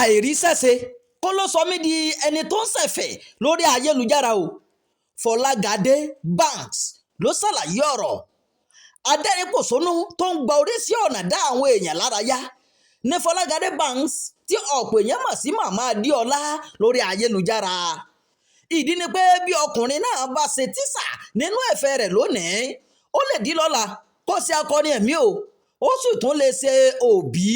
Àìríṣẹ́ṣe kọ́ ló sọ mí di ẹni tó ń ṣẹ̀fẹ̀ lórí ayélujára o, Fọlágadé Banks ló ṣàlàyé ọ̀rọ̀. Adẹ́rìn-pọ̀ṣónú tó ń gba oríṣìí ọ̀nà dá àwọn èèyàn lárayá ní Fọlágadé Banks, tí ọ̀pọ̀ èèyàn mọ̀ sí Màmá Adéọlá lórí ayélujára. Ìdí ni pé bí ọkùnrin náà bá ṣe tíṣà nínú ẹ̀fẹ̀ rẹ̀ lónìí, ó lè di lọ́la kó ṣe akọni ẹ̀mí o. Ó sì tún lè ṣe òbí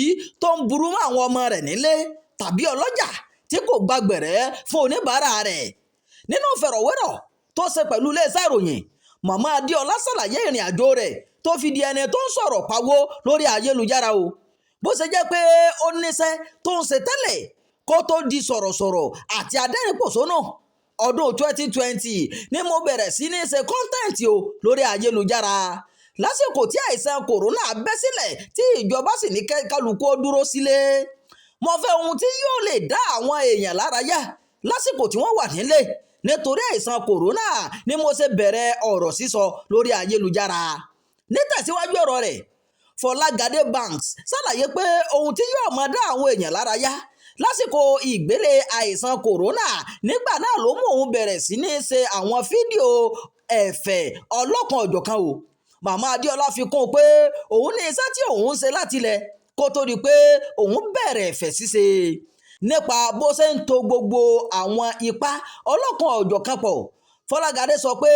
tó ń burú mọ́ àwọn ọmọ rẹ̀ nílé tàbí ọlọ́jà tí kò gbàgbẹ̀rẹ́ fún oníbàárà rẹ̀. Nínú ìfọ̀rọ̀wérọ̀ tó ṣe pẹ̀lú iléeṣẹ́ ìròyìn, Màmá Adéọlá ṣàlàyé ìrìn àjò rẹ̀ tó fi di ẹni tó ń sọ̀rọ̀ pawó lórí ayélujára o, bó ṣe jẹ́ pé ó níṣẹ́ tó ń ṣe tẹ́lẹ̀ kó tó di sọ̀rọ̀sọ̀rọ̀ àti adẹ́rìn-pọ̀ṣónú. Ọdún 2020 ni mo bẹ̀rẹ̀ sí ní ṣe content o lórí ayélujára, lásìkò tí àìsàn kòrónà bẹ́ sílẹ̀, tí ìjọba sì ní kálukú ó dúró sílé. Mo fẹ́ ohun tí yóò lè dá àwọn èèyàn lárayá lásìkò tí wọ́n wà nílé nítorí àìsàn kòrónà ni mo ṣe bẹ̀rẹ̀ ọ̀rọ̀ sísọ lórí ayélujára. Nítẹ̀síwájú ọ̀rọ̀ rẹ̀, Fọlágadé Banks ṣàlàyé pé ohun tí yóò máa dá àwọn èèyàn lárayá lásìkò ìgbélé àìsàn kòrónà nígbà náà ló mú òun bẹ̀rẹ̀ sí ní ṣe àwọn fídíò ẹ̀fẹ̀ ọlọ́kan-ò-jọ̀kan o. Màmá Adéọlá fi kún un pé òun ní iṣẹ́ tí òun ń ṣe látilẹ̀ kó tó di pé òun bẹ̀rẹ̀ ẹ̀fẹ̀ ṣíṣe, nípa bó ṣe ń to gbogbo àwọn ipa ọlọ́kan-ò-jọ̀kan pọ̀. Fọlágadé sọ pé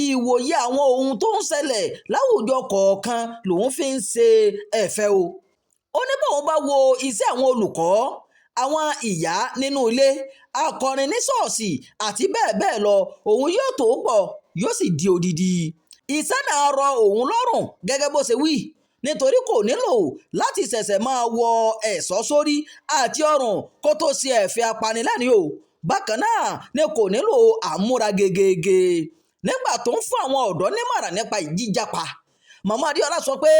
ìwòye àwọn ohun tó ń ṣẹlẹ̀ láwùjọ kọ̀ọ̀kan lòun fi ń ṣe ẹ̀fẹ̀ o. Ó ní bóun bá wo iṣẹ́ àwọn olùkọ́, àwọn ìyá nínú ilé, akọrin ní ṣọ́ọ̀ṣì àti bẹ́ẹ̀ bẹ́ẹ̀ lọ, òun yóò tó pọ̀, yóò sì di odidi. Iṣẹ́ náà rọ òun lọ́rùn gẹ́gẹ́ bó ṣe wí, nítorí kò nílò láti ṣẹ̀ṣẹ̀ máa wọ ẹ̀ṣọ́ sórí àti ọrùn kó tó ṣe ẹ̀fẹ̀ apanilẹ́rìn o. Bákan náà ni kò nílò àmúra gegege. Nígbà tó ń fún àwọn ọ̀dọ́ nímọ̀ràn nípa ìjíjàpá, Màmá Adéọlá sọ pé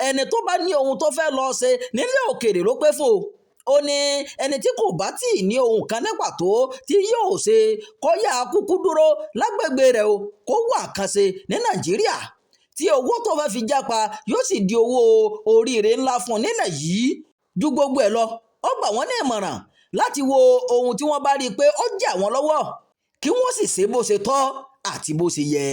ẹni tó bá ní ohun tó fẹ́ lọ ṣe nílé òkèèrè ló pé fún o. Ó ní ẹni tí kò bá tí ì ní ohun kan ní pàtó tí yóò ṣe, kó yáa kúkú dúró lágbègbè rẹ̀ o, kó wá nǹkan ṣe ní Nàìjíríà, tí owó tó fẹ́ fi jápa yóò sì di owó oríire ńlá fún un nílẹ̀ yìí. Ju gbogbo ẹ̀ lọ, ó gbà wọ́n ní ìmọ̀ràn láti wo ohun tí wọ́n bá rí i pé ó jẹ́ àwọn lọ́wọ́, kí wọ́n sì ṣe bó ṣe tọ́ àti bó ṣe yẹ.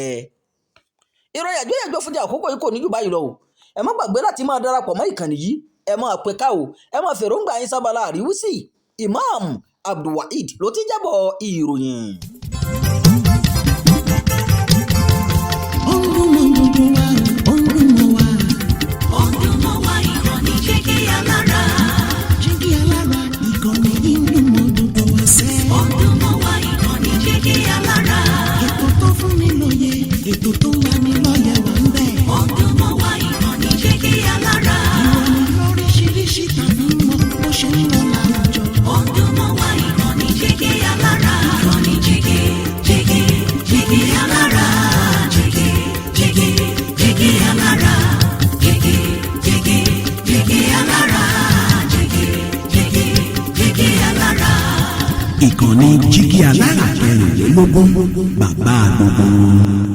Ìròyìn àjọyẹ̀jọ fún ti àkókò yìí kò ní jù báyìí lọ o. Ẹ má gbàgbé láti máa darapọ̀ mọ́ ìkànnì yìí. Ẹ máa pè ká o, ẹ máa fèròǹgbà yín sábàlá àríwísí. Imam Abdulwaheed ló ti jábọ̀ ìròyìn. Ó ń dún mọ́ gbogbo wa, ó ń dún mọ́ wa. Ó ń dún mọ́ wa, ìkànnì Jígí Alára. Jígí Alára, ìkànnì yìí ń dún mọ́ gbogbo wa sẹ́. Ó ń dún mọ́ wa, ìkànnì Jígí Alára. Ètò tó fún ni lóye, ètò tó ń lani lọ́yẹ̀ wà ń bẹ̀. Ó ń dún mọ́ wa, ìkànnì Jígí Alára. Ìròyìn lóríṣiríṣi tàbí mọ́ bó ṣe ń lọ láwùjọ. Ó ń dún mọ́ wa, ìkànnì Jígí Alára. Ìkànnì Jígí, Jígí, Jígí Alára. Jígí, Jígí, Jígí Alára. Jígí, Jígí, Jígí Alára. Jígí, Jígí, Jígí Alára. Ìkànnì Jígí Alára 24, bàbá gbogbo wọn.